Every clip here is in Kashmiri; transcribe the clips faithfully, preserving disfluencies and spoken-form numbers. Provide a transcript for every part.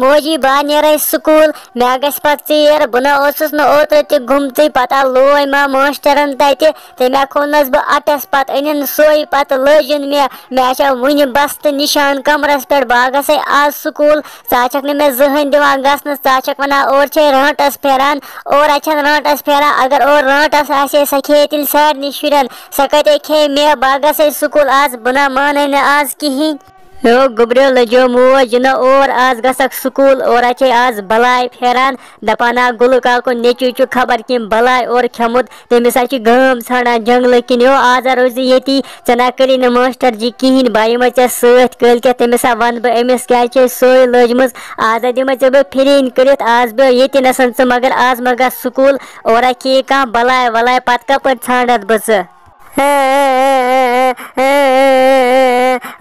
موجی، بہٕ ہا نیرے سکوٗل، مےٚ گژھِ پتہٕ ژیر، بہٕ نہ اوسُس نہٕ اوترٕ تہِ گوٚمتُے، پتہٕ ہا لوے ما ماسٹرن تتہِ، تٔمۍ ہا کھوٗنس بہٕ اَٹَس، پتہٕ أنِن سۄے، پتہٕ لٲجِن مےٚ، مےٚ چھا وُنہِ بستہٕ نِشان کمرس پٮ۪ٹھ، بہٕ ہا گژھے آز سکوٗل، ژٕ ہا چھکھ نہٕ مےٚ زٕہٕنۍ دِوان گژھنس، ژٕ ہا چھکھ ونان اورٕ چھے رانٛٹس پھیران، اورٕ ہا چھَنہٕ رانٛٹس پھیران، اگر اورٕ رانٛٹس آسہِ ہے، سۄ کھیٚیہِ تیٚلہِ سارنٕے شُرٮ۪ن، سۄ کتہِ کھیٚیہِ مےٚ، بہٕ ہا گژھے سکوٗل آز، بہٕ نہ مانَے نہٕ آز کِہیٖنۍ۔ ہیو گوٚبریو لٔجیو موج، یہِ نہ اور آز گژھکھ سکوٗل، اورا چھے آز بلاے پھیران، دپان ہا گُلہٕ کاکُن نیٚچوٗ چھُ خبر کٔمۍ بلاے اور کھیوٚمُت، تٔمِس ہا چھِ گٲم ژھانڈان جنگلہٕ کِنۍ۔ ہیو آز ہا روزِ ییٚتی، ژےٚ نہ کٔری نہٕ ماسٹر جی کِہیٖنۍ، بہٕ یِمے ژےٚ سۭتۍ کٲلۍ کٮ۪تھ، تٔمِس ہا ونہٕ بہٕ أمِس کیٛازِ چھے سۄے لٲجمٕژ، آز ہا دِمے ژےٚ بہٕ پھِرِنۍ کٔرِتھ، آز بیٚہہ ییٚتی نَسَن ژٕ، مگر آز مہ گژھ سکوٗل، اورا کھیٚیہِ کانٛہہ بلاے ولاے، پتہٕ کپٲرۍ ژھانڈتھ بہٕ ژٕ؟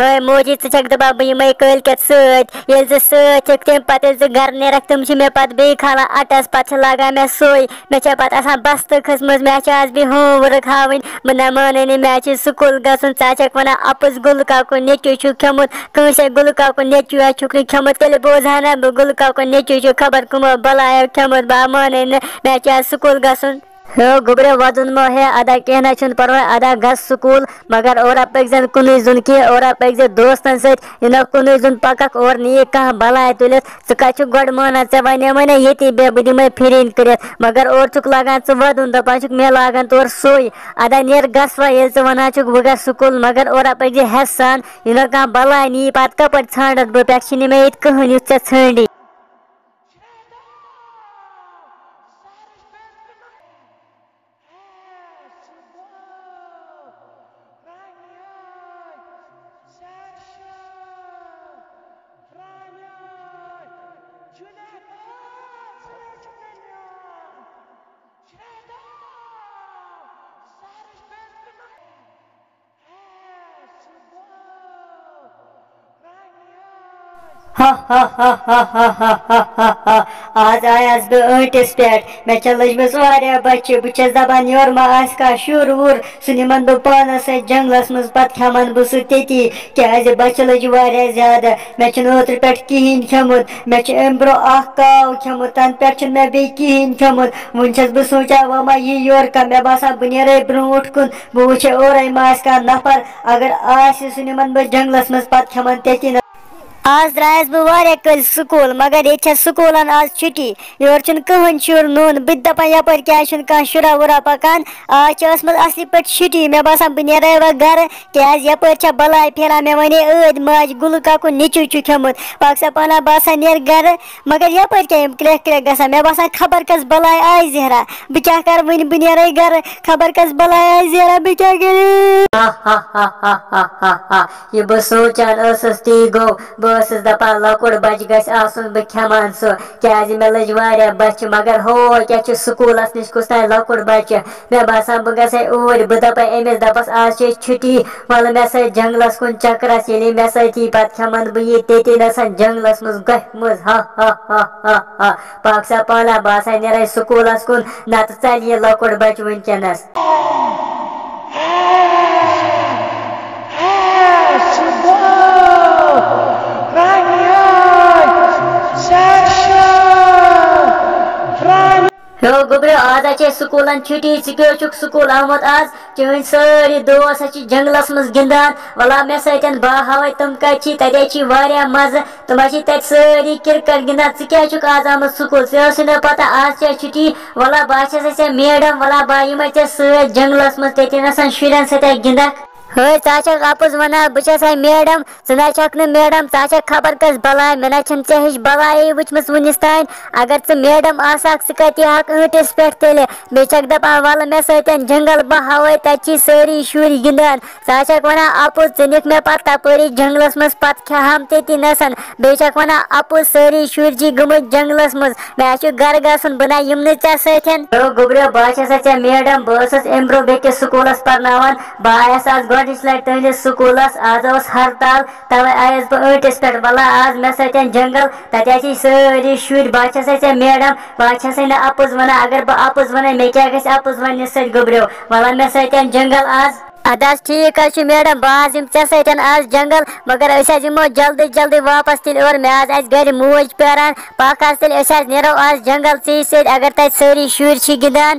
اے موجی، ژٕ چھکھ دپان بہٕ یِمے کٲلۍ کٮ۪تھ سۭتۍ؟ ییٚلہِ ژٕ سۭتۍ چھکھ، تمہِ پتہٕ ییٚلہِ ژٕ گرٕ نیرکھ، تِم چھِ مےٚ پتہٕ بیٚیہِ کھالان اٹس، پتہٕ چھِ لاگان مےٚ سُے۔ مےٚ چھےٚ پتہٕ آسان بستہٕ کھٔژمٕژ، مےٚ چھِ آز بیٚیہِ ہوم ورک ہاوٕنۍ، بہٕ نہ مانَے نہٕ، مےٚ چھِ سکوٗل گژھُن۔ ژٕ ہا چھکھ ونان اپُز گُلہٕ کاکُن نیٚچوٗ چھُ کھیوٚمُت، کٲنٛسے گُلہٕ کاکُن نیٚچوٗ ہا چھُکھ نہٕ کھیوٚمُت، تیٚلہِ بوزہا نہ بہٕ گُلہٕ کاکُن نیٚچوٗ چھُ خبر کٕمو بلایو کھیوٚمُت، بہٕ ہا مانَے نہٕ، مےٚ چھِ آز سکوٗل گژھُن۔ ہیو گوٚبریو، ودُن مہ ہے، ادا کینٛہہ نہ چھُنہٕ پرواے، ادا گژھ سکوٗل، مگر اورا پٔکۍ زٮ۪ن کُنُے زوٚن کینٛہہ، اورا پٔکۍ زِ دوستن سۭتۍ، یہِ نہ کُنُے زوٚن پککھ، اور نِیہِ کانٛہہ بلاے تُلِتھ۔ ژٕ کتہِ چھُکھ گۄڈٕ مانان؟ ژےٚ ونے ونے ییٚتی بیٚہہ، بہٕ دِمے پھِرِنۍ کٔرِتھ، مگر اورٕ چھُکھ لاگان ژٕ ودُن، دپان چھُکھ مےٚ لاگن تورٕ سُے۔ ادا نیر گژھ وۄنۍ، ییٚلہِ ژٕ ونان چھُکھ بہٕ گژھٕ سکوٗل، مگر اورا پٔکۍ زِ ہٮ۪س سان، یہِ نہ کانٛہہ بلاے نِیہِ، پتہٕ کپٲرۍ ژھانڈتھ بہٕ؟ پٮ۪ٹھٕ چھِنہٕ مےٚ ییٚتہِ کٕہٕنۍ یُتھ ژےٚ ژھٲنٛڈی۔ ہا ہا ہا ہا ہا ہا ہا ہا ہا۔ آز آیس بہٕ ٲنٹس پٮ۪ٹھ۔ مےٚ چھےٚ لٔجمٕژ واریاہ بۄچھِ۔ بہٕ چھَس دَپان، یورٕ ما آسہِ کانٛہہ شُر وُر، سُہ نِمن بہٕ پانس سۭتۍ جنگلس منٛز، پتہٕ کھٮ۪من بہٕ سُہ تٔتی، کیازِ بۄچھِ لٔج واریاہ زیادٕ۔ مےٚ چھُنہٕ اوترٕ پٮ۪ٹھ کِہیٖنۍ کھیوٚمُت۔ مےٚ چھُ اَمہِ برٛونٛہہ اکھ کاو کھیوٚمُت، تَنہٕ پٮ۪ٹھ چھُنہٕ مےٚ بیٚیہِ کِہیٖنۍ کھیوٚمُت۔ وۄنۍ چھَس بہٕ سونٛچان، وۄنۍ ما یی یورٕ کانٛہہ، مےٚ باسان، بہٕ نیرے برٛونٛٹھ کُن، بہٕ وٕچھے اورَے ما آسہِ کانٛہہ نفر، اگر آسہِ، سُہ نِمَن بہٕ جنٛگلَس منٛز، پَتہٕ کھٮ۪مَن تٔتی نہ۔ آز درٛایَس بہٕ واریاہ کٲلۍ سکوٗل، مگر ییٚتہِ چھےٚ سکوٗلَن آز چھُٹی، یورٕ چھُنہٕ کٕہٕنۍ شُر نوٚن۔ بہٕ تہِ دَپان، یَپٲرۍ کیٛازِ چھُنہٕ کانٛہہ شُرا وُرا پَکان؟ آز چھِ ٲسمٕژ اَصلی پٲٹھۍ چھُٹی، مےٚ باسان، بہٕ نیرَے وۄنۍ گَرٕ، کیٛازِ یَپٲرۍ چھےٚ بَلاے پھیران۔ مےٚ وَنے ٲدۍ ماجہِ، گُلہٕ کاکُن نیٚچوٗ چھُ کھیوٚمُت، پاکسا پانہ باسان، نیرٕ گَرٕ۔ مگر یپٲرۍ کیٛاہ یِم کرٛٮ۪کھ کرٛٮ۪کھ گژھان؟ مےٚ باسان خبر کس بلاے آیہِ زہرا۔ بہٕ کیٛاہ کرٕ وۄنۍ؟ بہٕ نیرے گرٕ۔ خبر کس بلاے آیہِ زہرا، بہٕ کیٛاہ کرٕ؟ ہا ہا ہا ہا ہا ہا ہا۔ یہِ بہٕ سونٛچان ٲسٕس، تی گوٚو۔ بہٕ ٲسٕس دپان، لۄکُٹ بچہٕ گژھِ آسُن، بہٕ کھٮ۪مہٕ ہن سُہ، کیٛازِ مےٚ لٔج واریاہ بۄچھِ۔ مگر ہو، کیٛاہ چھُ سکوٗلس نِش کُس تام لۄکُٹ بچہٕ؟ مےٚ باسان، بہٕ گژھے اوٗرۍ، بہٕ دپے أمِس، دپس، آز چھِ أسۍ چھُٹی، وَلہٕ مےٚ سۭتۍ جنٛگلَس کُن چکرَس، ییٚلے مےٚ سۭتی پَتہٕ کھٮ۪مَن بہٕ یہِ تیٚتی نَسَن جنٛگلَس منٛز گۄپھِ منٛز۔ ہا ہا ہا ہا ہا۔ پاک سا پانا، بہٕ ہسا نیرے سکوٗلَس کُن، نَتہٕ ژَلہِ یہِ لۄکُٹ بَچہٕ وٕنکیٚنَس۔ ہیو گوٚبریو، آز ہا چھِ سکوٗلن چھُٹی، ژٕ کیٛاہ چھُکھ سکوٗل آمُت آز؟ چٲنۍ سٲری دوس ہا چھِ جنٛگلس منٛز گِنٛدان، وَلا مےٚ سۭتٮ۪ن بہٕ ہاوَے تِم کَتہِ چھِ، تَتہِ ہا چھِ واریاہ مَزٕ، تِم ہا چھِ تَتہِ سٲری کرکٹ گِنٛدان، ژٕ کیٛازِ چھُکھ آز آمُت سکوٗل؟ ژےٚ ٲسٕے نہ پَتہ آز چھےٚ چھُٹی، وَلا بہٕ ہا چھَسے ژےٚ میڈم، وَلا بہٕ ہا یِمَے ژےٚ سۭتۍ جنٛگلس منٛز، تٔتی نَسَن شُرٮ۪ن سۭتۍ ہا گِنٛدَکھ۔ ہے، ژٕ ہا چھَکھ اَپُز وَنان، بہٕ چھَسے میڈم، ژٕ نہ چھَکھ نہٕ میڈم، ژٕ ہا چھَکھ خبر کۄس بلاے، مےٚ نہ چھَنہٕ ژےٚ ہِش بلاے وٕچھمٕژ وٕنِس تام۔ اگر ژٕ میڈم آسہٕ ہَکھ، ژٕ کَتہِ یی ہَکھ ٲنٛٹِس پٮ۪ٹھ تیٚلہِ؟ بیٚیہِ چھَکھ دَپان، وَلہٕ مےٚ سۭتۍ جنٛگل، بہٕ ہاوَے، تَتہِ چھِ سٲری شُرۍ گِنٛدان۔ ژٕ ہا چھَکھ وَنان اَپُز، ژٕ نِکھ مےٚ پَتہٕ تَپٲری جنٛگلَس منٛز، پَتہٕ کھٮ۪ہَم تٔتی نَسَن۔ بیٚیہِ چھَکھ وَنان اَپُز، سٲری شُرۍ چھِ گٔمٕتۍ جنٛگلَس منٛز، مےٚ ہا چھُ گَرٕ گژھُن، بہٕ نہ یِمہٕ نہٕ ژےٚ سۭتۍ۔ ہے گوٚبریو، بہٕ ہا چھَسے ژےٚ میڈم، بہٕ ٲسٕس اَمہِ برٛونٛہہ بیٚکِس سکوٗلَس پَرناوان، بہٕ آیَس آز گۄڈٕنِچ لَٹہِ تُہٕنٛدِس سکوٗلَس، آز ٲس ہرتال، تَوَے آیَس بہٕ ٲنٛٹِس پٮ۪ٹھ۔ وَلہٕ آز مےٚ سۭتۍ جنٛگل، تَتہِ ہا چھِ سٲری شُرۍ، بہٕ ہا چھَسَے ژےٚ میڈم، بہٕ ہا چھَسَے نہٕ اَپُز وَنان۔ اگر بہٕ اَپُز وَنَے، مےٚ کیٛاہ گژھِ اَپُز وَننہِ سۭتۍ گوٚبریو؟ وَلہٕ مےٚ سۭتۍ جنٛگل آز۔ اَدٕ حظ ٹھیٖک حظ چھُ میڈم، بہٕ حظ یِمہٕ ژےٚ سۭتۍ آز جنگل، مگر أسۍ حظ یِمو جلدی جلدی واپس تیٚلہِ اورٕ، مےٚ حظ آسہِ گرِ موج پیاران، پکھ حظ تیٚلہِ أسۍ حظ نیرو آز جنگل ژےٚ سۭتۍ، اگر تَتہِ سٲری شُرۍ چھِ گِنٛدان۔